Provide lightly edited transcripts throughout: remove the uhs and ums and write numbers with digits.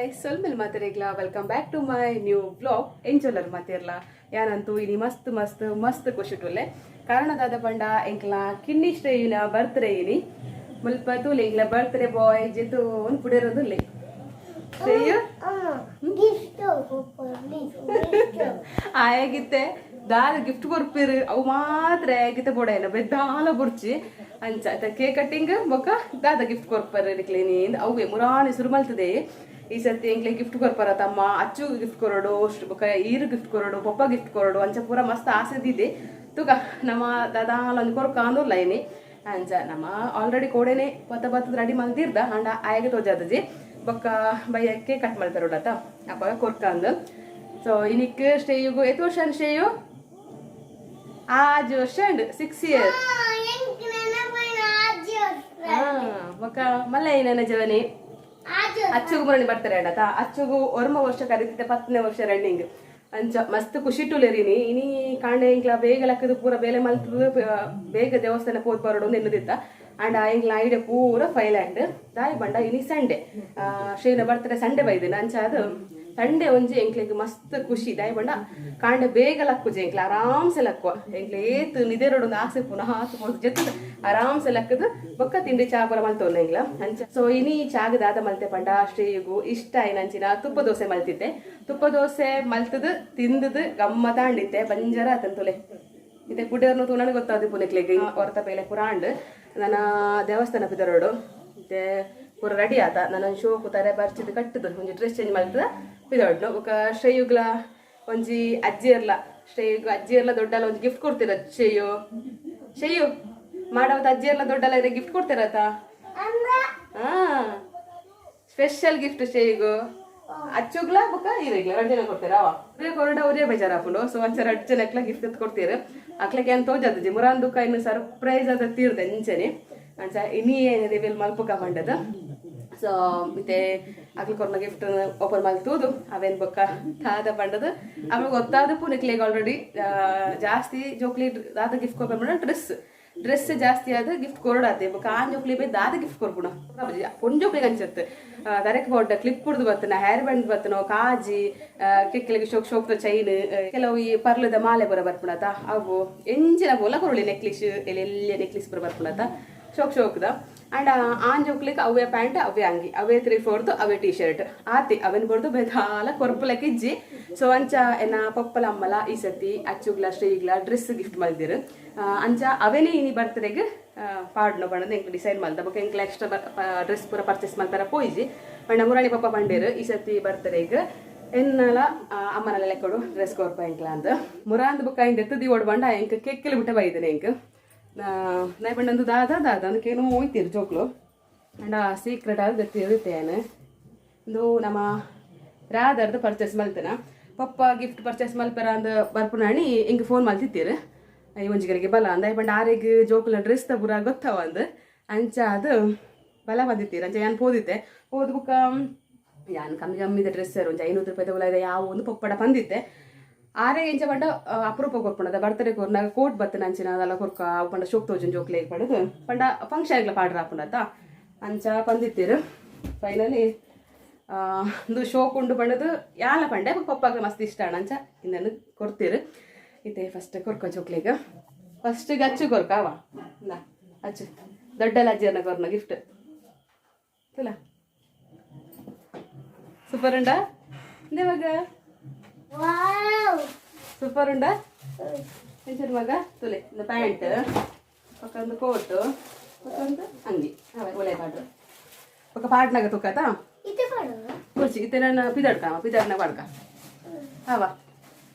Hi ಸೊಲ್ಮೆಲ್ ಮಾತೆರೆಗ್ಲಾ welcome back to my new vlog. ಎಂಚೊಲ್ಲರ್ ಮಾತೆರ್ಲ? ಯಾನಂತೂ ಇನಿ ಮಸ್ತ್ ಮಸ್ತ್ ಮಸ್ತ್ ಖುಷಿಟುಲ್ಲೆ. ಕಾರಣದಾದ ಪಂಡ ಎಂಕ್ಲ ಕಿನ್ನಿ ಶ್ರೇಯುನ ಬರ್ತ್ಡೇ ಇನಿ. ಮುಲ್ಪ ತೂಲೆ, ಎಂಕ್ಲ ಬರ್ತ್ಡೇ ಬಾಯ್ ಜೆತು ಒಂದು ಪುಡೆರೊಂದುಲ್ಲೆ. ಶ್ರೇಯು ಆಯಾಗಿತ್ತೆ ದಾದ ಗಿಫ್ಟ್ ಕೊರ್ಪಿರು ಅವು ಮಾತ್ರ ಆಗಿತ್ತೆ ಬೋಡ ಬೆದ್ದಾಲ ಬುರ್ಚಿ ಅಂಚ ಕೇಕ್ ಕಟ್ಟಿಂಗ್ ಬೊಕ್ಕ ದಾದ ಗಿಫ್ಟ್ ಕೊರ್ಪರ್ ನಿಕ್ಲೇನಿ ಅವುವೆ ಮುರಾನಿ ಸುರು ಮಲ್ತದೆ. ಈ ಸರ್ತಿ ಎಂಕ್ಲೆ ಗಿಫ್ಟ್ ಕೊರ್ಪರ ತಮ್ಮ, ಅಚ್ಚು ಗಿಫ್ಟ್ ಕೊರಡು, ಬೊಕ್ಕ ಈರು ಗಿಫ್ಟ್ ಕೊರಡು, ಪಪ್ಪ ಗಿಫ್ಟ್ ಕೊರಡು ಅಂಚ ಪೂರ ಮಸ್ತ್ ಆಸೆ ದಿದೆ. ತುಕ ನಮ್ಮ ದಾದಾಲ ಒಂಜಿ ಕೊರ್ಕ ಅಂದುಲ್ಲ ಇನಿ. ಅಂಚ ನಮ್ಮ ಆಲ್ರೆಡಿ ಕೋಡೆನೆ ಪತ್ತ ಪತ್ತದ ರೆಡಿ ಮಲ್ತಿರ್ದ ಅಂಡ ಆಯಗೆ ತೋಜಾದಜಿ. ಬೊಕ್ಕ ಬಯ್ಯಕ್ಕೆ ಕಟ್ ಮಲ್ತಾರೋಡತ ಅಪ್ಪ ಕೊರ್ಕ ಅಂದ್. ಸೊ ಇನಿಕ್ ಶ್ರೇಯುಗು ಎತ್ ವರ್ಷ ಶ್ರೇಯು? ಆಜ್ ವರ್ಷ ಉಂಡು, 6 ಇಯರ್. ಬೊಕ್ಕ ಮಲ್ಲ ಏನೇನ ಜವನಿ ಅಚ್ಚುಗು ಮುರಣಿ ಬರ್ತಾರೆ ಅಣ್ಣ. ಅಚ್ಚುಗು ಒರ್ಮ ವರ್ಷ ಕರೀತಿದ್ದೆ, 10ನೇ ವರ್ಷ ರನ್ನಿಂಗ್. ಅಂಚ ಮಸ್ತ್ ಖುಷಿ ಟುಲೆರಿನಿ. ಇನಿ ಕಾಂಡೆ ಎಂಕ್ಲ ಬೇಗ ಲಕ್ಕದು ಪೂರ ಬೇಲೆ ಮಲ್ತದು ಬೇಗ ದೇವಸ್ಥಾನ ಪೋದ್ ಬರೋಡು ಎನ್ನುದಿತ್ತ. ಅಂಡ್ ಎಂಕ್ಲ ಐಡಿಯಾ ಪೂರ ಫೈಲ್ ಆಂಡ್. ದಾಯಿ ಬಂಡ ಇನಿ ಸಂಡೆ, ಶ್ರೀನ ಬರ್ತಾರೆ ಸಂಡೆ ಬೈದಿನ. ಅಂಚ ಅದು ಸಂಡೆ ಒಂಜಿ ಎಂಕ್ಲೆಗ್ ಮಸ್ತ್ ಖುಷಿ. ದಾಯಿ ಬಂಡ ಕಾಂಡೆ ಬೇಗ ಲಕ್ಕುಜೆ, ಎಂಕ್ಲ ಆರಾಮ್ಸೆ ಲಕ್ಕುವ. ಎಂಕ್ಲೆ ಏತ್ ನಿದೆರೊಡು ಒಂದು ಆಸೆ ಪುನಃ ಆಸೆ ಪೋದು ಜೆತ್ತದ ಆರಾಮ್ಸೆ ಲಕ್ಕದು ಬೊಕ್ಕ ತಿಂಡಿ ಚಾ ಪೂರ ಮಲ್ತೊಂದು ಎಂಕ್ಲ ಅಂಚ. ಸೊ ಇನಿ ಚಾಗ ದಾದ ಮಲ್ತೆ ಪಂಡ ಶ್ರೀಯುಗು ಇಷ್ಟ ಆಯ್ನಂಚಿನ ತುಪ್ಪ ದೋಸೆ ಮಲ್ತಿದ್ದೆ. ತುಪ್ಪ ದೋಸೆ ಮಲ್ತದು ತಿಂದದು ಗಮ್ಮ ತಾಂಡಿತ್ತೆ ಬಂಜರ ಆತಂತುಲೆ. ಇತ್ತೆ ಪುಡಿಯರ್ನು ತೂನನೆ ಗೊತ್ತಾದ ಪುನೆಕ್ಲೆಗ್ ಹೊರತ ಬೇಲೆ ಪುರ ಆಂಡ್. ನನ್ನ ದೇವಸ್ಥಾನ ಪಿದರೋಡು ಇತ್ತೆ ಪೂರ ರೆಡಿ ಆತ. ನನ್ನ ಶೋಕು ತಾರೆ ಬರ್ಚಿದ್ ಕಟ್ಟುದು ಒಂಜಿ ಡ್ರೆಸ್ ಚೇಂಜ್ ಮಲ್ತದ ಪಿದೊಡ್ನು. ಬೊಕ್ಕ ಶ್ರೇಯುಗ್ಲ ಒಂಜಿ ಅಜ್ಜಿಯರ್ಲ, ಶ್ರೇಯುಗ್ ಅಜ್ಜಿಯರ್ಲ ದೊಡ್ಡಲ್ಲ ಒಂಜಿ ಗಿಫ್ಟ್ ಕೊಡ್ತೀರ. ಶ್ರೇಯು, ಶ್ರೇಯು ಮಾಡವತ್ತ ಅಜ್ಜಿಯರ್ಲ ದೊಡ್ಡಲ್ಲ ಗಿಫ್ಟ್ ಕೊಡ್ತೀರತ? ಹಾ, ಸ್ಪೆಷಲ್ ಗಿಫ್ಟ್ ಶ್ರೇಯುಗು. ಅಚ್ಚುಗ್ಲ ಬೊಕ್ಕ ಈರೆಗ್ಲ ಎರಡು ಜನ ಕೊಡ್ತೀರಾ? ಅವ ಕೊರಡ ಅವರೇ ಬೇಜಾರ್ ಹಾಕೊಂಡು. ಸೊ ಅಂಚ ಎರಡು ಜನಕ್ಲ ಗಿಫ್ಟ್ ಕೊಡ್ತೀರ. ಅಕ್ಲಕ್ಕೆ ಏನ್ ತೋಜಾದಜಿ ಮುರಾನ್ ದುಃಖ ಇನ್ನು ಸರ್ಪ್ರೈಸ್ ಅದ ತೀರ್ದ ಅಂಚನೆ. ಅಂಚ ಇನಿ ರಿವೀಲ್ ಮಲ್ಪುಕ ಪಂಡದ. ಸೊ ಮತ್ತೆ ಅಕ್ಲ ಕೊರ್ನ ಗಿಫ್ಟ್ ಓಪನ್ ಮಲ್ತೂದು ಅವೇನ್ ಬೊಕ್ಕ ದಾದ ಪಂಡದು ಆಮೇಲೆ ಗೊತ್ತಾದ ಪುನಕ್ಲೆಗ್ ಆಲ್ರೆಡಿ. ಜಾಸ್ತಿ ಜೋಕ್ಲಿ ದಾದ ಗಿಫ್ಟ್ ಕೊರ್ಪೆ? ಡ್ರೆಸ್. ಡ್ರೆಸ್ ಜಾಸ್ತಿ ಆದ ಗಿಫ್ಟ್ ಕೊರಡಾತೆ. ಬೊಕ್ಕ ಆನ್ ಜೋಕ್ಲಿ ಬೇ ದಾದ ಗಿಫ್ಟ್ ಕೊರ್ಪುಣ? ಪೊಂಜೋಕ್ಲಿಗೆ ಅನ್ಸತ್ತೆ ದರಕ್ ಬೋಡ ಕ್ಲಿಪ್ ಕುಡ್ದು ಬತ್ತನ, ಹೇರ್ ಬ್ಯಾಂಡ್ ಬತ್ತನೋ, ಕಾಜಿ, ಕೆಕ್ಕೆಲಿಗೆ ಶೋಕ್ ಶೋಕ್ದ ಚೈನ್, ಕೆಲವು ಈ ಪರ್ಲದ ಮಾಲೆ ಬರ ಬರ್ಪುಣತ ಅವು ಎಂಚಿನ ಬೋಲ ಕೊರಳಿ, ನೆಕ್ಲಿಸ್, ಎಲ್ಲೆಲ್ಲ ನೆಕ್ಲಿಸ್ ಬರ ಬರ್ಪುಣತ ಶೋಕ್ ಶೋಕ್ದ. ಅಂಡ್ ಆನ್ ಜೋಕ್ಲಿಗೆ ಅವೇ ಪ್ಯಾಂಟ್, ಅವೇ ಅಂಗಿ, ಅವೇ 3/4, ಅವೇ ಟೀ ಶರ್ಟ್ ಆತಿ. ಅವನ್ ಬಡ್ದು ಬೇದಾಲ ಕೊರ್ಪುಲಕ್ಕೆ ಇಜ್ಜಿ. ಸೊ ಅಂಚ ಎನ್ನ ಪಪ್ಪಲ ಅಮ್ಮಲ ಈ ಸತಿ ಅಚ್ಚುಗ್ಲ ಶ್ರೀಗ್ಲ ಡ್ರೆಸ್ ಗಿಫ್ಟ್ ಮಲ್ದಿರು. ಅಂಚ ಅವೇನೇ ಇನಿ ಬರ್ತಡೆಗ್ ಪಾಡ್ನ ಪಂಡ ಎಂಕ್ ಡಿಸೈಡ್ ಮಲ್ದ. ಬೊಕ್ಕ ಎಂಕ್ಲ ಎಕ್ಸ್ಟ್ರಾ ಡ್ರೆಸ್ ಪೂರ ಪರ್ಚೇಸ್ ಮಲ್ತಾರ ಪೋಯಿಜಿ. ಪಂಡ ಮುರಾಣಿ ಪಪ್ಪ ಪಂಡೇರು, ಈ ಸತಿ ಬರ್ತಡೆಗ್ ಎನ್ನಲ ಅಮ್ಮನಲ್ಲ ಲೆಕ್ಕಡು ಡ್ರೆಸ್ ಕೊರ್ಪ ಎಂಕ್ಲ ಅಂದ್. ಮುರಾಂದ್ ಬೊಕ್ಕ ಇಂದ ಎತ್ತದಿ ಓಡ್ ಬಂಡ ಎಂಕ್ ಕೆಕ್ಕೆಲು ಬಿಟ್ಟ ಬೈದನೆ ಎಂಕ್ ನಾಯ್ ಪಂಡಂದು ದಾದ ದಾದ ಅಂದಕ್ಕೇನೋ ಹೋಯ್ತೀರಿ ಜೋಕ್ಲು. ಅಂಡ ಸೀಕ್ರೆಟ್ ಆದ ಇರ್ತೇನೆ. ಇದು ನಮ್ಮ ರಾಧರ್ದು ಪರ್ಚೇಸ್ ಮಲ್ತನ. ಪಪ್ಪ ಗಿಫ್ಟ್ ಪರ್ಚೇಸ್ ಮಲ್ಪೆರ ಅಂದ್ ಬರ್ಪುನಾಣಿ ಇಂಕ್ ಫೋನ್ ಮಲ್ತಿತ್ತೀರು, ಈ ಒಂಜಿಗರಿಗೆ ಬಲ ಅಂದ. ಪಂಡ ಆರೆಗ್ ಜೋಕುಲ ಡ್ರೆಸ್ ತ ಪೂರ ಗೊತ್ತವ ಅಂದ್. ಅಂಚ ಅದು ಬಲ ಬಂದಿತ್ತೀರ. ಅಂಚ ಯಾನ್ ಪೋದಿತ್ತೆ. ಪೋದು ಬುಕ್ಕ ಯಾನ್ ಕಮ್ಮಿ ಕಮ್ಮಿದ ಡ್ರೆಸ್ ಒಂಜಿ 500 ರೂಪಾಯಿ ತಗೊಳ ಯಾವ ಒಂದು ಪೊಪ್ಪಡ ಬಂದಿತ್ತೆ. ಆರೆ ಎಂಚ ಪಂಡ ಅಪರೂಪ ಕೊರ್ಪುಂಡದ ಬರ್ತಡೆ ಕೊರ್ನಾಗ ಕೋಟ್ ಬತ್ತನ ಅಂಚಿನ ಅದೆಲ್ಲ ಕೊರ್ಕ. ಅವು ಪಂಡ ಶೋಕ್ ತೋಜುನ್ ಜೋಕ್ಲೆ ಪಡದು ಪಂಡ ಫಂಕ್ಷನ್ ಪಾಡ್ರ ಹಾಪುಂಡತ ಅಂಚ ಬಂದಿತ್ತೀರು. ಫೈನಲಿ ಒಂದು ಶೋಕ್ ಉಂಡು ಪಂಡದು ಯಾಲ ಪಂಡೆ ಪಪ್ಪಾಗ ಮಸ್ತ್ ಇಷ್ಟ ಅಣ್ಣ. ಅಂಚ ಇನ್ನನ್ನು ಕೊಡ್ತೀರು. ಇತ್ತೆ ಫಸ್ಟ್ ಕೊರ್ಕ ಜೋಕ್ಲೆಗ್. ಫಸ್ಟ್ ಅಚ್ಚು ಕೊರ್ಕ ಅವ. ಇಂದಾ ಅಚ್ಚು, ದೊಡ್ಡ ಅಜ್ಜಿಯನ್ನ ಕೊರ್ನ ಗಿಫ್ಟ್ ತುಲ. ಸೂಪರ್ ಉಂಡಾ ಇಂದೇ ಮಗ? ಸೂಪರ್ ಉಂಡಾ ಎಂಚರು ಮಗ? ತುಲೆ, ಒಂದು ಪ್ಯಾಂಟ್, ಪಕ್ಕ ಒಂದು ಕೋಟ್, ಪಕ್ಕ ಒಂದು ಅಂಗಿ. ಅವೇ ಒಳ್ಳೆ ಪಾಡ್ರು. ಪಕ್ಕ ಪಾಡ್ನಾಗ ತುಕ್ಕತ ಕುರ್ಚಿ ಇತ್ತೆ ನಾನು ಪಿದಾಡ್ಕ ಪಿದಾಡ್ನ ಪಾಡ್ಕ ಅವ.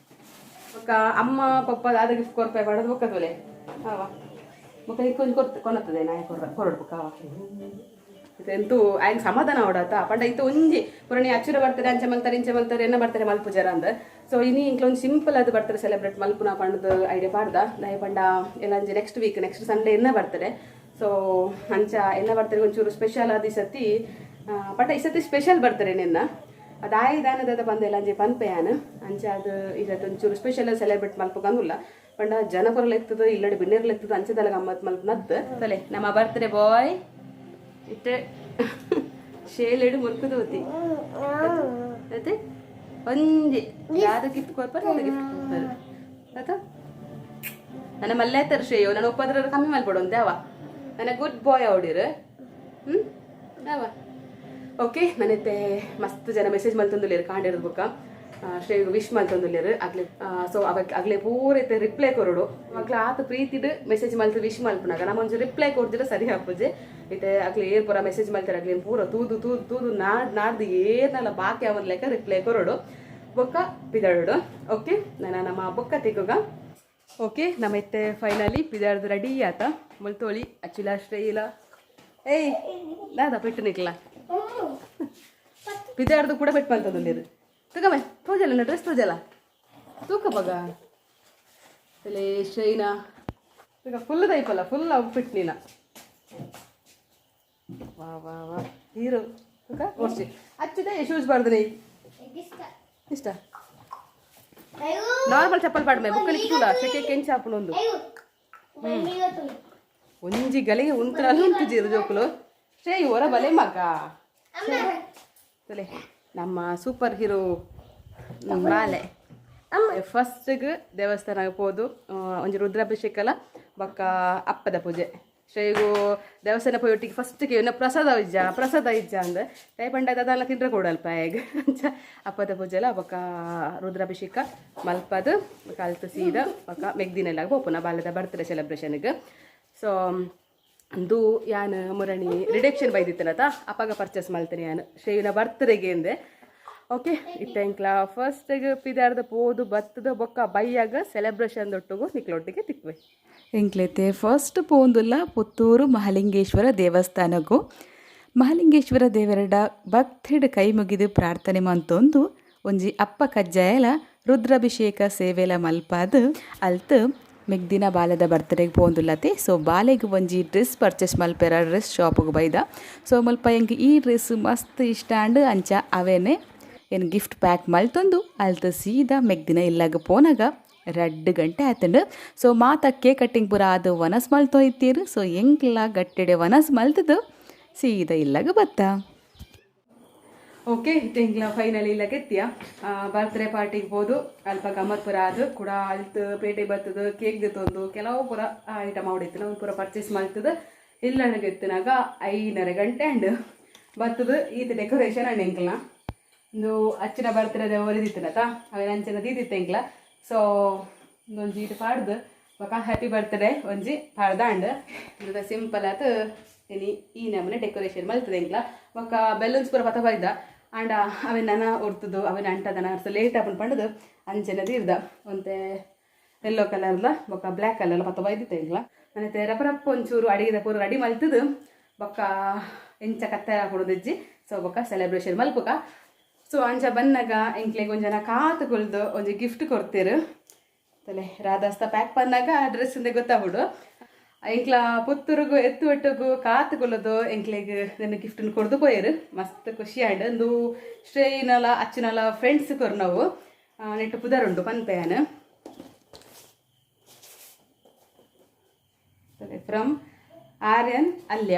ಬೊಕ್ಕ ಅಮ್ಮ ಪಪ್ಪ ದಾದ ಗಿಫ್ಟ್ ಕೊರ್ಪೆ ಪಾಡೋದು ಬೊಕ್ಕ ತೊಲೆ ಅವ. ಬೊಕ್ಕ ಇಕ್ಕೊಂಜಿ ಕೊರ್ತ ಕೊನತ್ತದೆ ನಾಯ ಕೊರ್ರ ಕೊರಡು ಬೊಕ್ಕ ಅವ. ಎಂತೂ ಆಯ್ನ ಸಮಾಧಾನ ಅವಡತ. ಪಂಡ ಇತ್ತು ಒಂಜಿ ಪುರಣಿ ಅಚ್ಚುರ ಬರ್ತಾರೆ, ಅಂಚೆ ಮಲ್ತಾರೆ, ಇಂಚೆ ಮಲ್ತಾರೆ, ಎನ್ನ ಬರ್ತಾರೆ ಮಲ್ಪುಜರ ಅಂದ್. ಸೊ ಇನಿ ಇಂಕ್ಲ ಒಂಜಿ ಸಿಂಪಲ್ ಅದು ಬರ್ತಾರೆ ಸೆಲೆಬ್ರೇಟ್ ಮಲ್ಪುನ ಪಂಡದು ಐಡಿಯಾ ಪಾಡ್ದ. ದಾಯ ಪಂಡ ಎಲ್ಲ ಅಂಜಿ ನೆಕ್ಸ್ಟ್ ವೀಕ್ ನೆಕ್ಸ್ಟ್ ಸಂಡೇ ಎನ್ನ ಬರ್ತಾರೆ. ಸೊ ಅಂಚ ಎನ್ನ ಬರ್ತಾರೆ ಒಂಚೂರು ಸ್ಪೆಷಲ್ ಅದು ಈ ಸತಿ. ಪಂಡ ಈ ಸತಿ ಸ್ಪೆಷಲ್ ಬರ್ತಾರೆ ನಿನ್ನ ಅದಾಯಿ ದಾನದ ಬಂದೆಲ್ಲ ಅಂಜಿ ಪನ್ಪೆಯಾನ. ಅಂಚ ಅದು ಈ ಸತಿ ಒಂಚೂರು ಸ್ಪೆಷಲ್ ಸೆಲೆಬ್ರೇಟ್ ಮಲ್ಪುಗಂದುಲ್ಲ. ಪಂಡ ಜನಪರಲ ಎತ್ತದ, ಇಲ್ಲಡೆ ಬಿನ್ನೆರ್ಲ ಎತ್ತದ, ಅಂಚದಲ್ಲ ಗಮ್ಮತ್ ಮಲ್ಪು ನತ್ತು. ತಲೆ ನಮ್ಮ ಬರ್ತ್ಡೇ ಬಾಯ್ ಇತ್ತೆ. ಶೇಲೆಡು ಮುಲ್ಕುದು ಹೋತಿ ಅತ್ತೆ. ಒಂಜಿ ಯಾವ್ದು ಗಿಫ್ಟ್ ಕೊರ್ಪರ್, ಒಂದು ಗಿಫ್ಟ್ ಕೊರ್ಪರ್ ಆತ. ನನ್ನ ಮಲ್ಲೇತರ ಶ್ರೇಯೋ, ನಾನು ಒಪ್ಪದ್ರ ಕಮ್ಮಿ ಮಲ್ಪಡು ಅಂತೆ ಅವ. ನನ್ನ ಗುಡ್ ಬಾಯ್ ಅವಡಿರು. ಅವ ಓಕೆ. ನನತ್ತೆ ಮಸ್ತ್ ಜನ ಮೆಸೇಜ್ ಮಲ್ತೊಂದುಲ್ಲೇರು ಕಾಂಡಿರೋದು ಬೊಕ್ಕ ಶ್ರೇಯಗ್ ವಿಶ್ ಮಲ್ತೊಂದುಲ್ಲೇರು ಅಗ್ಲೆ. ಸೊ ಅವಾಗ ಅಗ್ಲೆ ಪೂರ ಇತ್ತೆ ರಿಪ್ಲೈ ಕೊರಡು. ಅಗ್ಲ ಆತ ಪ್ರೀತಿಡ್ ಮೆಸೇಜ್ ಮಲ್ತು ವಿಶ್ ಮಲ್ಪುನಾಗ ನಮ್ಮ ಒಂಜಿ ರಿಪ್ಲೈ ಕೊರ್ದಿರ ಸರಿ ಆಪುಜೆ. ಇತ್ತೆ ಅಗ್ಲೆ ಏರ್ ಪೂರ ಮೆಸೇಜ್ ಮಲ್ತಾರೆ, ಅಗ್ಲೆ ಪೂರ ತೂದು ತೂದು ತೂದು ನಾಡ್ ನಾಡ್ದು ಏರ್ನಲ್ಲ ಬಾಕಿ ಅವನ್ ಲೆಕ್ಕ ರಿಪ್ಲೈ ಕೊರಡು ಬೊಕ್ಕ ಪಿದರುಡು. ಓಕೆ, ನಾನು ನಮ್ಮ ಬೊಕ್ಕ ತಿಕ್ಕುಗ. ಓಕೆ, ನಮ್ಮ ಇತ್ತೆ ಫೈನಲಿ ಪಿದಾರ್ದು ರೆಡಿ ಆತ. ಮುಲ್ತೋಳಿ ಅಚ್ಚುಲ ಶ್ರೇಯಿಲ. ಏಯ್, ದಾದ ಪೆಟ್ಟು ನಿಕ್ಲ ಪಿದಾರ್ದು ಕೂಡ ಪೆಟ್ಟು ಮಲ್ತದೊಂದಿರು. ತೂಕಮೆ ತೋಜಲ್ಲ, ಡ್ರೆಸ್ ತೋಜಲ್ಲ, ತೂಕ ಬಗ ತಲೆ ಶ್ರೇಯಿನ ತೂಕ. ಫುಲ್ ದೈಪಲ್ಲ, ಫುಲ್ ಔಟ್ಫಿಟ್ ನೀನ. ವಾ ವಾ ವಾ, ಹೀರೋ. ತೂಕ ಓಡ್ಸಿ ಅಚ್ಚುದೆ. ಶೂಸ್ ಬಾರ್ದು ಇಷ್ಟ. ನಾರ್ಮಲ್ ಚಪ್ಪಲ್ ಪಾಡ್ಮೆ ಬುಕ್ಕಲಿ ತೂಲ ಸೆಕೆ ಕೆಂಚ ಹಾಪುನೊಂದು. ಒಂಜಿ ಗಲಿಗೆ ಉಂತರಲ್ಲ ಉಂಟು ಜೋಕುಲು. ಶ್ರೇಯು ಹೊರ ಬಲೆ ಮಗ ತಲೆ. ನಮ್ಮ ಸೂಪರ್ ಹೀರೋ ಬಾಲೆ ಫಸ್ಟ್ಗೆ ದೇವಸ್ಥಾನ ಪೋದು ಒಂಜಿ ರುದ್ರಾಭಿಷೇಕಲ ಬೊಕ್ಕ ಅಪ್ಪದ ಪೂಜೆ. ಶ್ರೇಯಗು ದೇವಸ್ಥಾನ ಪೋಯಿ ಒಟ್ಟಿಗೆ ಫಸ್ಟ್ಗೆ ಇನ್ನ ಪ್ರಸಾದ ಇಜ್ಜ, ಪ್ರಸಾದ ಇಜ್ಜ ಅಂದ್ ಟೈ ಪಂಡ ಅದೆಲ್ಲ ತಿಂದ್ರೆ ಕೊಡಲ್ಪ ಹೇಗೆ. ಅಂಚ ಅಪ್ಪದ ಪೂಜೆಲ ಬೊಕ್ಕ ರುದ್ರಾಭಿಷೇಕ ಮಲ್ಪದು ಕಲ್ತು ಸೀದ ಬೊಕ್ಕ ಮೆಗ್ದಿನೆಲ್ಲ ಪೋಪುನ ಬಾಲದ ಬರ್ತ್ಡೇ ಸೆಲೆಬ್ರೇಷನ್ಗೆ. ಸೊ ಅಂದು ಯಾನ್ ಮುರಣಿ ರಿಡಕ್ಷನ್ ಬೈದಿತ್ತನತ, ಅಪ್ಪಗ ಪರ್ಚೇಸ್ ಮಲ್ತೇನೆ ಯಾನ್ ಶ್ರೇಯುನ ಬರ್ತ್ಡೇಗೆ ಎಂದೆ. ಓಕೆ, ಇತ್ತೆ ಎಂಕ್ಲ ಫಸ್ಟಿಗೆ ಪಿದಾರ್ದ ಪೋದು ಬತ್ತದ ಬೊಕ್ಕ ಬೈಯಾಗ ಸೆಲೆಬ್ರೇಷನ್ ದೊಟ್ಟುಗು ನಿಕ್ಲೊಟ್ಟಿಗೆ ತಿಕ್ವೆ. ಎಂಕ್ಲೆತೆ ಫಸ್ಟ್ ಪೋಂದುಲ್ಲ ಪುತ್ತೂರು ಮಹಾಲಿಂಗೇಶ್ವರ ದೇವಸ್ಥಾನಗು. ಮಹಾಲಿಂಗೇಶ್ವರ ದೇವರಡ ಭಕ್ತಿಡ್ ಕೈ ಮುಗಿದು ಪ್ರಾರ್ಥನೆ ಮಂತೊಂದು ಒಂಜಿ ಅಪ್ಪ ಕಜ್ಜಾಯಲ ರುದ್ರಾಭಿಷೇಕ ಸೇವೆಲ ಮಲ್ಪಾದ್ ಅಲ್ತ್ ಮೆಗ್ದಿನ ಬಾಲದ ಬರ್ತ್ಡೇಗೆ ಪೋಂದುಲ್ಲತೆ. ಸೊ ಬಾಲೆಗ್ ಒಂಜಿ ಡ್ರೆಸ್ ಪರ್ಚೇಸ್ ಮಲ್ಪೆರ ಡ್ರೆಸ್ ಶಾಪ್ಗೆ ಬೈದ. ಸೊ ಮುಲ್ಪ ಎಂಕ್ ಈ ಡ್ರೆಸ್ ಮಸ್ತ್ ಇಷ್ಟ ಆಂಡ್. ಅಂಚ ಅವೇನೆ ಏನು ಗಿಫ್ಟ್ ಪ್ಯಾಕ್ ಮಲ್ತೊಂದು ಅಲ್ತ್ ಸೀದಾ ಮೆಗ್ದಿನ ಇಲ್ಲಾಗ ಪೋನಾಗ 2 ಗಂಟೆ ಆತಂಡು. ಸೊ ಮಾತ ಕೇಕ್ ಕಟ್ಟಿಂಗ್ ಪೂರ ಅದು ವನಸ್ ಮಲ್ತೊ ಇತ್ತೀರು. ಸೊ ಎಂಕ್ಲ ಗಟ್ಟಿಡೆ ವನಸ್ ಮಲ್ತದು ಸೀದಾ ಇಲ್ಲಾಗ ಬತ್ತ. ಓಕೆ, ಎಂಕ್ಲ ಫೈನಲಿ ಇಲ್ಲ ಕೆತ್ತಿಯ. ಬರ್ತ್ಡೇ ಪಾರ್ಟಿಗೆ ಹೋದು ಅಲ್ಪ ಗಮ್ಮತ್ ಪೂರ ಅದು ಕೂಡ ಅಲ್ತ್ ಪೇಟೆ ಬರ್ತದ ಕೇಕ್ ದೆತ್ತೊಂದು ಕೆಲವು ಪೂರ ಐಟಮ್ ಆಡಿತ್ತು ನಾವು ಪೂರ ಪರ್ಚೇಸ್ ಮಲ್ತದ ಇಲ್ಲಣಗೆ ಎತ್ತಿನಾಗ 5:30 ಗಂಟೆ ಅಂಡ್. ಬರ್ತದ ಈತ ಡೆಕೋರೇಷನ್ ಅಂಡ್ ಎಂಕ್ಲ ಒಂದು ಅಚ್ಚಿನ ಬರ್ತ್ಡೇ ಒಲಿದಿತ್ತನತ ಅವೇನ ಅಂಚಿನ ದೀದಿತ್ತು ಎಂಕ್ಲ. ಸೊ ಒಂಜಿ ಈಟ್ ಪಾಡ್ದು ಬೊಕ ಹ್ಯಾಪಿ ಬರ್ತ್ಡೇ ಒಂಜಿ ಪಾಡ್ದಾಂಡ್. ಸಿಂಪಲ್ ಆತು. ಇನಿ ಈ ನಮೂನೆ ಡೆಕೋರೇಷನ್ ಮಲ್ತದೆ ಎಂಕ್ಲ. ಬೊಕ ಬೆಲೂನ್ಸ್ ಪೂರ ಪತ ಬೈದ ಆಂಡ ಅವೆನ್ ನನ ಒರ್ತುದು ಅವೆನ್ ಅಂಟದನ ಲೇಟ್ ಆಪುಂಡು ಪಂಡದು ಅಂಚೆನ ದೀರ್ದ. ಒಂತೆ ಯೆಲ್ಲೋ ಕಲರ್ಲ ಬೊಕ ಬ್ಲ್ಯಾಕ್ ಕಲರ್ ಪತ್ತ ಬೈದಿತ್ತೆ ಎಂಕ್ಲ. ನನತೆ ರಪ ರಪ್ಪ ಒಂಚೂರು ಅಡಿಗೆದ ಪೂರ ರೆಡಿ ಮಲ್ತದು ಬೊಕ್ಕ ಎಂಚ ಕತ್ತೆ ಕೊಡೋದಿಜ್ಜಿ. ಸೊ ಬೊಕ್ಕ ಸೆಲೆಬ್ರೇಷನ್ ಮಲ್ಪುಕ. ಸೊ ಅಂಚ ಬನ್ನಗ ಎಂಕ್ಲೆಗ್ ಒಂಜನ ಕಾತು ಕುಲ್ದು ಒಂಜಿ ಗಿಫ್ಟ್ ಕೊಡ್ತೀರು. ತಲೆ ರಾಧಾಸ್ತ ಪ್ಯಾಕ್ ಪನ್ನಾಗ ಡ್ರೆಸ್ ಇಂದ ಗೊತ್ತಾಗ್ಬಿಡು. ಎಂಕ್ಲ ಪುತ್ತೂರುಗು ಎತ್ತು ಒಟ್ಟುಗು ಕಾತು ಕುಲ್ಲದು ಎಂಕ್ಲೆಗ್ ನನ್ನ ಗಿಫ್ಟ್ ಕೊಡ್ದು ಪೋಯರು. ಮಸ್ತ್ ಖುಷಿ ಆಂಡ್. ಒಂದು ಶ್ರೇಯಿನಲ ಅಚ್ಚುನಲ ಫ್ರೆಂಡ್ಸ್ ಕೊರ್ನವು. ನೆಟ್ಟು ಪುದರುಂಡು ಪನ್ಪೆಯಾನ. ಫ್ರಮ್ ಆರ್ಯನ್ ಅಲ್ಯ.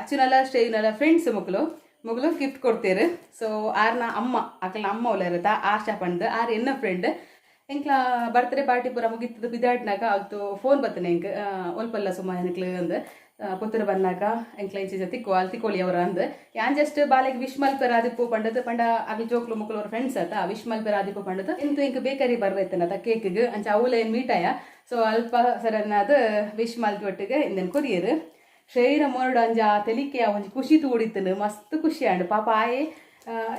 ಅಚ್ಚುನಲ ಶ್ರೇಯುನಲ ಫ್ರೆಂಡ್ಸ್ ಮೊಗಲು ಮೊಗಲು ಗಿಫ್ಟ್ ಕೊಡ್ತೀರು. ಸೊ ಆರ್ನ ಅಮ್ಮ, ಅಕಲ್ನ ಅಮ್ಮ ಉಲ್ಲ ಇರುತ್ತಾ ಆಶಾ ಪಂಡ್, ಆರ್ ಎನ್ನ ಫ್ರೆಂಡ್. ಎಂಕ್ಲ ಬರ್ತ್ಡೇ ಪಾರ್ಟಿ ಪೂರ ಮುಗಿತ್ತದ ಬಿದಾಡ್ನಾಗ ಅಲ್ತು ಫೋನ್ ಬರ್ತನೆ ಎಂಕ್, ಒಲ್ಪಲ್ಲ ಸುಮ್ಮ ಎಂಕ್ಲು ಅಂದ್, ಪುತ್ತೂರು ಬಂದಾಗ ಎಂಕ್ಲ ಇಂಚ ತಿಕ್ಕು ಅಲ್ಲಿ ತಿಕ್ಕೊಳ್ಳಿ ಅವರ ಅಂದ್. ಯಾನ್ ಜಸ್ಟ್ ಬಾಲೆಗ್ ವಿಶ್ ಮಲ್ಪೆರ ಆದಿಪ್ಪು ಪಂಡದು. ಪಂಡ ಅಗ್ಲಿ ಜೋಕ್ಲು ಮುಕ್ಲು ಅವ್ರ ಫ್ರೆಂಡ್ಸ್ ಆತ, ವಿಶ್ ಮಲ್ಪೆರ ಆದಿಪ್ಪು ಪಂಡದು. ಇಂತು ಎಂಕ್ ಬೇಕರಿ ಬರ್ರೈತನತ ಕೇಕ್ಗ್ ಅಂಚ ಅವುಲ ಏನ್ ಮೀಟ್ ಆಯ. ಸೊ ಅಲ್ಪ ಸರನ್ನಾದ ವಿಶ್ ಮಲ್ತಿ ಒಟ್ಟಿಗೆ ಇಂದನ್ ಕೊರಿಯರ್. ಶ್ರೇಯನ ಮೋರಡು ಅಂಜ ತೆಲಿಕೆ ಒಂಜಿ ಖುಷಿ ತೂಡಿತ್ತನು, ಮಸ್ತ್ ಖುಷಿ ಆಂಡ್. ಪಾಪ ಆಯೆ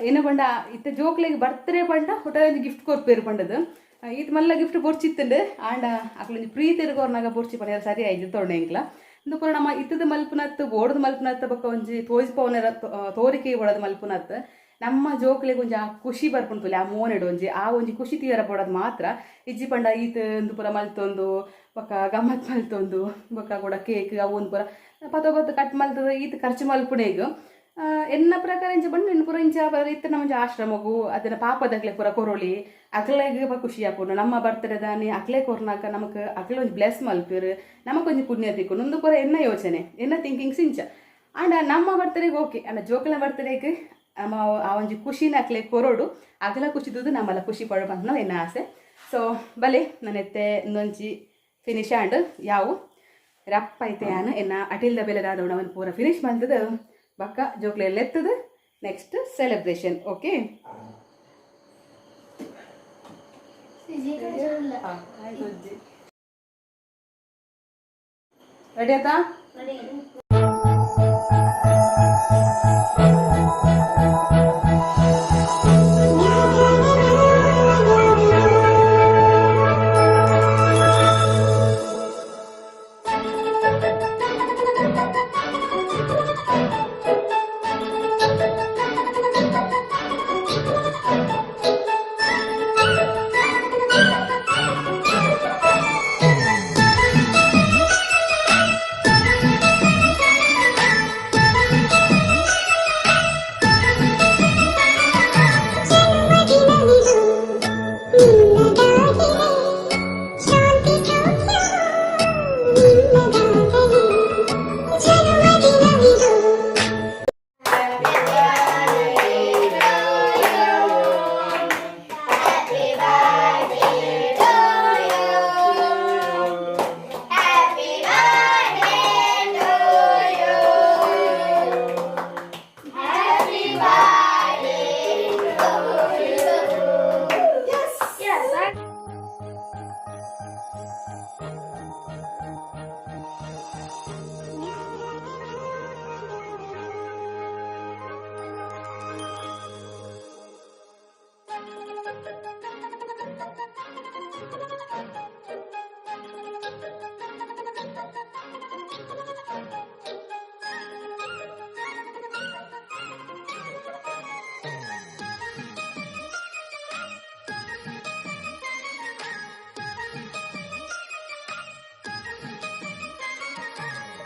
ಏನ ಪಂಡ ಇತ್ತ ಜೋಕ್ಲೆಗ್ ಬರ್ತ್ಡೇ ಪಂಡ ಹೊಟ ಒಂಜಿ ಗಿಫ್ಟ್ ಕೊರ್ಪೇರು ಪಂಡದು. ಈತ್ ಮಲ್ಲ ಗಿಫ್ಟ್ ಬೊರ್ಚಿತ್ತುಂಡು. ಆಂಡ ಅಕ್ಲೊಂಜಿ ಪ್ರೀತಿ ಕೊರ್ನಾಗ ಬೊರ್ಚಿ ಪಂಡ ಸರಿ ಆಯ್ತು ತೊಂಡೆ ಎಂಕ್ಲ. ಇಂದು ಪೂರ ನಮ್ಮ ಇತ್ತದ ಮಲ್ಪುನತ್ತು ಬೋರ್ಡ್ ಮಲ್ಪುನತ್ತು ಬೊಕ್ಕ ಒಂಜಿ ತೋಜಿಪವನ ತೋರಿಕೆ ಬೋಡದ ಮಲ್ಪುನತ್ತು. ನಮ್ಮ ಜೋಕ್ಲೆಗ್ ಒಂಜಿ ಆ ಖುಷಿ ಬರ್ಪುಂಡು ಆ ಮೋನೆಡ್, ಒಂಜಿ ಆ ಒಂಜಿ ಖುಷಿ ತೀರ ಬೋಡದ್ ಮಾತ್ರ. ಇಜ್ಜಿ ಪಂಡ ಈತ್ ಇಂದು ಪೂರ ಮಲ್ತೊಂದು ಬೊಕ್ಕ ಗಮ್ಮತ್ ಮಲ್ತೊಂದು ಬೊಕ್ಕ ಕೂಡ ಕೇಕ್ ಅವು ಒಂದು ಪೂರ ಪತ ಪತ್ತ ಕಟ್ ಮಲ್ತದ ಈತ್ ಖರ್ಚು ಮಲ್ಪುಣೆಗ್ ಎನ್ನ ಪ್ರಕಾರ ಇಂಚ ಪಂಡ ಎನ್ನ ಪೂರ ಇಂಚ ಇತ್ತ ನಮ್ಮ ಒಂಜಿ ಆಶ್ರಮಗು ಅದನ್ನ ಪಾಪದಕ್ಲೆ ಪೂರ ಕೊರೊಳಿ, ಅಕ್ಲೆಗ್ ಖುಷಿ ಆಪುಂಡು. ನಮ್ಮ ಬರ್ತ್ಡೇ ದಾನಿ ಅಕ್ಲೆ ಕೊರ್ನಾಕ ನಮಕ್ ಅಕ್ಲೆ ಒಂಜಿ ಬ್ಲೆಸ್ ಮಲ್ಪೆರ್, ನಮಕ್ ಒಂಜಿ ಪುಣ್ಯ ತಿಕ್ಕುಂಡು. ಉಂದು ಪೂರ ಎನ್ನ ಯೋಚನೆ, ಎನ್ನ ಥಿಂಕಿಂಗ್ಸ್ ಇಂಚ. ಆಂಡ ನಮ್ಮ ಬರ್ತಡೆಗೆ ಓಕೆ, ಅಂಡ ಜೋಕುಲ ಬರ್ತಡೆಗೆ ನಮ್ಮ ಆ ಒಂಜಿ ಖುಷಿನ ಅಕ್ಲೆ ಕೊರೊಡು. ಅಗಲ ಖುಷಿ ತೂದು ನಮ್ಮಲ ಖುಷಿ ಪಡೋ ಪನ್ಪುನ ಎನ್ನ ಆಸೆ. ಸೊ ಬಲೆ ನನ್ನೆತ್ತೆ ಇನ್ನೊಂಜಿ ಫಿನಿಶ್ ಆಂಡ್ ಯಾವು ರಪ್ಪ ಐತೆ. ಯಾನು ಎನ್ನ ಅಟಿಲ್ದ ಬೆಲೆ ದಾದ ಅವನು ಪೂರ ಫಿನಿಶ್ ಮಲ್ತದ ಬಕ್ಕ ಜೋಕ್ಲೆ ಎತ್ತದ ನೆಕ್ಸ್ಟ್ ಸೆಲೆಬ್ರೇಷನ್. ಓಕೆ, ರೆಡಿ ಆಯ್ತಾ?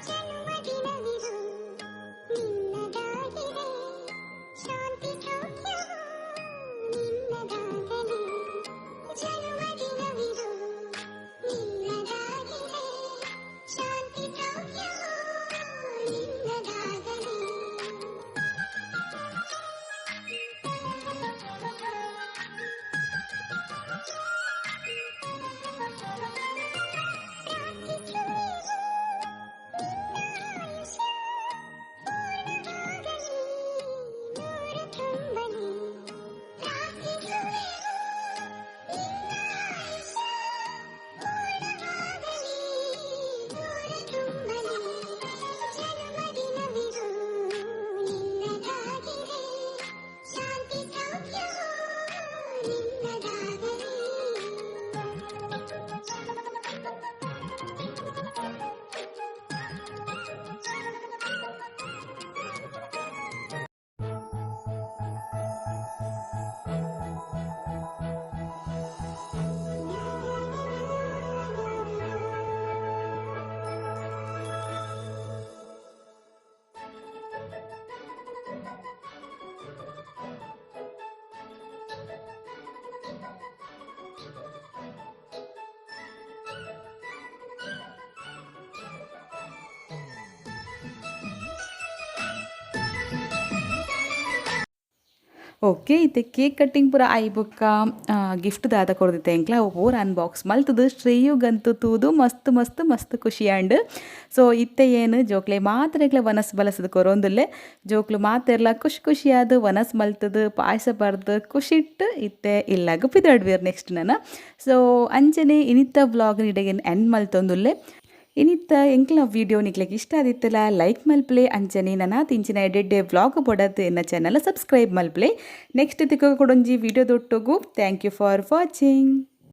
ಜನ್ಮದಿನವಿದು ನಿನ್ನದಾಗಿದೆ, ಶಾಂತಿ ಸೌಖ್ಯ ನಿನ್ನದಾಗಲಿ. ಜನ್ಮದಿನವಿದು. ಜನ್ಮದಿನವಿದು ನಿನ್ನದಾಗಿದೆ, ಶಾಂತಿ ಸೌಖ್ಯ ನಿನ್ನದಾಗಲಿ. ಜನ್ಮದಿನವಿದು ನಿನ್ನದಾಗಿದೆ, ಶಾಂತಿ ಸೌಖ್ಯ ನಿನ್ನದಾಗಲಿ. ಪ್ರಾರ್ಥಿಸುವೆವು ನಿನ್ನಾಯುಷ್ಯ ಪೂರ್ಣವಾಗಲಿ, ನೂರು ತುಂಬಲಿ. ಪ್ರಾರ್ಥಿಸುವೆವು ನಿನ್ನಾಯುಷ್ಯ ಪೂರ್ಣವಾಗಲಿ, ನೂರು ತುಂಬಲಿ. ಜನ್ಮದಿನವಿದು ನಿನ್ನದಾಗಿದೆ, ಶಾಂತಿ ಸೌಖ್ಯ ನಿನ್ನದಾಗಲಿ. ಓಕೆ, ಇತ್ತೆ ಕೇಕ್ ಕಟ್ಟಿಂಗ್ ಪೂರ ಆಯಿ ಬೊಕ್ಕ ಗಿಫ್ಟ್ ದಾದ ಕೊರ್ದಿತ್ತೆ ಎಂಕ್ಲ, ಅವು ಪೂರ ಅನ್ಬಾಕ್ಸ್ ಮಲ್ತದು. ಶ್ರೇಯುಗಂತು ತೂದು ಮಸ್ತ್ ಮಸ್ತ್ ಮಸ್ತ್ ಖುಷಿ ಆಂಡ್. ಸೊ ಇತ್ತೆ ಏನು ಜೋಕ್ಲೆ ಮಾತ್ರ ವನಸ್ ಬಲಸದ ಕೊರೊಂದುಲ್ಲೆ. ಜೋಕ್ಲು ಮಾತೆರ್ಲ ಖುಷಿ ಖುಷಿಯಾದ ವನಸ್ ಮಲ್ತದು, ಪಾಯಸ ಬರ್ದು ಖುಷಿಟ್ಟು ಇತ್ತೆ ಇಲ್ಲಾಗ ಪಿದಾಡ್ವೀರ್ ನೆಕ್ಸ್ಟ್ ನನ. ಸೊ ಅಂಚನೆ ಇನಿತ್ತ ವ್ಲಾಗ್ ಇಡೆಗೆ ಎಂಡ್ ಮಲ್ತೊಂದುಲ್ಲೆ. ಇನಿತ್ತ ಎಂಕ್ಲ ವೀಡಿಯೋ ನಿಕ್ಲೆಗ್ ಇಷ್ಟ ಆದಿತ್ತಲ ಲೈಕ್ ಮಲ್ಪ್ಲೆ. ಅಂಚನೆ ನನ ತಿಂಚಿನ ಎಡೆಡ್ಡೆ ವ್ಲಾಗ್ ಬೊಡತ್ ಎನ್ನ ಚಾನಲ್ ಸಬ್ಸ್ಕ್ರೈಬ್ ಮಲ್ಪ್ಲೆ. ನೆಕ್ಸ್ಟ್ ತಿಕ್ಕ ಕೊಡೊಂಜಿ ವಿಡಿಯೋ ದೊಟ್ಟುಗು. Thank you for watching.